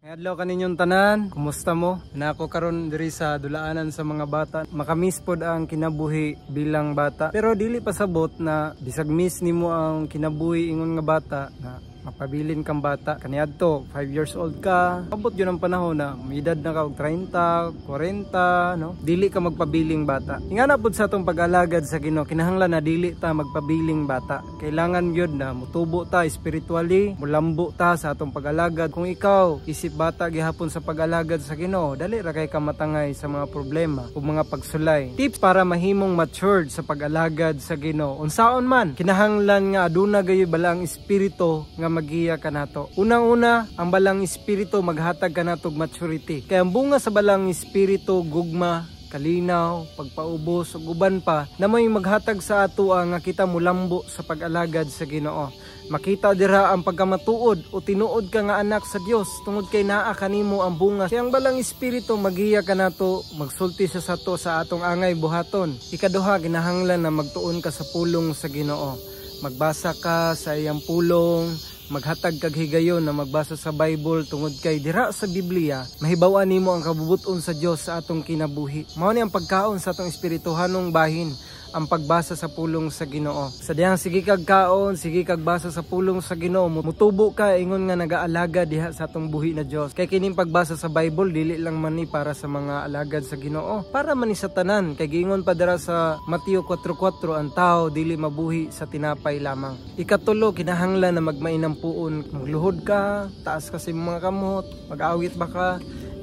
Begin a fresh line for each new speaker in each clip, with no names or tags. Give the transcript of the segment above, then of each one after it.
Adlaw kaninyong tanan, kumusta mo? Na ako karon diri sa dulaanan sa mga bata. Makamiss pod ang kinabuhi bilang bata. Pero dili pasabot na bisag miss nimo ang kinabuhi ingon nga bata na mapabilin kang bata. Kaniadto, 5 years old ka. Abot yun ang panahon na may edad na ka og 30, 40, no? Dili ka magpabiling bata. Ingana pod sa atong pag-alagad sa Ginoo, kinahanglan na dili ta magpabiling bata. Kailangan gyud na mutubo ta spiritually, mulambo ta sa atong pag-alagad. Kung ikaw isip bata gihapon sa pag-alagad sa Ginoo, dali ra kay ka matangay sa mga problema ug mga pagsulay. Tips para mahimong matured sa pag-alagad sa Ginoo. Unsaon man, kinahanglan nga aduna gayoy Balaang Espiritu nga magiya kanato. Unang-una, ang Balaang Espiritu maghatag kanato og maturity. Kaya ang bunga sa Balaang Espiritu, gugma, kalinaw, pagpaubos ug uban pa na may maghatag sa ato nga kita mulambo sa pag-alagad sa Ginoo. Makita dira ang pagkamatuod o tinuod ka nga anak sa Dios tungod kay naa kanimo ang bunga. Kaya ang Balaang Espiritu magiya kanato, magsulti sa sato sa atong angay buhaton. Ikaduha, kinahanglan na magtuon ka sa pulong sa Ginoo. Magbasa ka sa iyang pulong, maghatag kag higayon na magbasa sa Bible tungod kay dira sa Biblia mahibaw-an nimo ang kabubuton sa Dios sa atong kinabuhi. Mao ni ang pagkaon sa atong espirituhanong bahin, ang pagbasa sa pulong sa Ginoo. Sa dihang sige kag kaon, sige kag basa sa pulong sa Ginoo, mutubo ka ingon nga nagaalaga diha sa atong buhi na Dios. Kay kining pagbasa sa Bible dili lang man ni para sa mga alagad sa Ginoo, para man ni sa tanan. Kay giingon pa dira sa Mateo 4:4, ang tao dili mabuhi sa tinapay lamang. Ikatulo, kinahanglan na magmainang puon. Magluhod ka, taas ka sa imong mga kamot, mag-awit ba ka,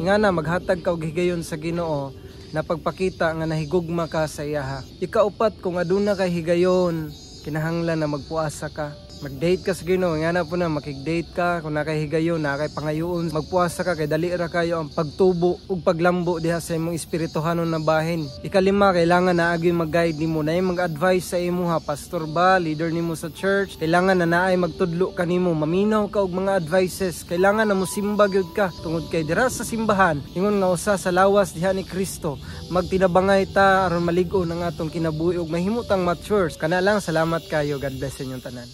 ingana maghatag ka og higayon sa Ginoo na pagpakita nga nahigugma ka sa iyaha. Ikaupat, kung aduna kay higayon, kinahanglan na magpuasa ka. Mag-date ka sa Ginoo, nga na po na makig-date ka kung naa kay higayon, naa kay pangayoon, magpuasa ka kay dali ra kayo ang pagtubo ug paglambo diha sa imong espirituhanon na bahin. Ikalima, kailangan na agi mag-guide nimo, naay mag-advise sa imuha, pastor ba, leader nimo sa church, kailangan na naay magtudlo kanimo, maminaw ka og mga advices, kailangan na mosimba gyud ka tungod kay dira sa simbahan, ingon nga usa sa lawas diha ni Kristo, magtinabangay ta aron malig-on ang atong kinabuhi ug mahimo tang mature. Kana lang, salamat kayo. God bless inyong tanan.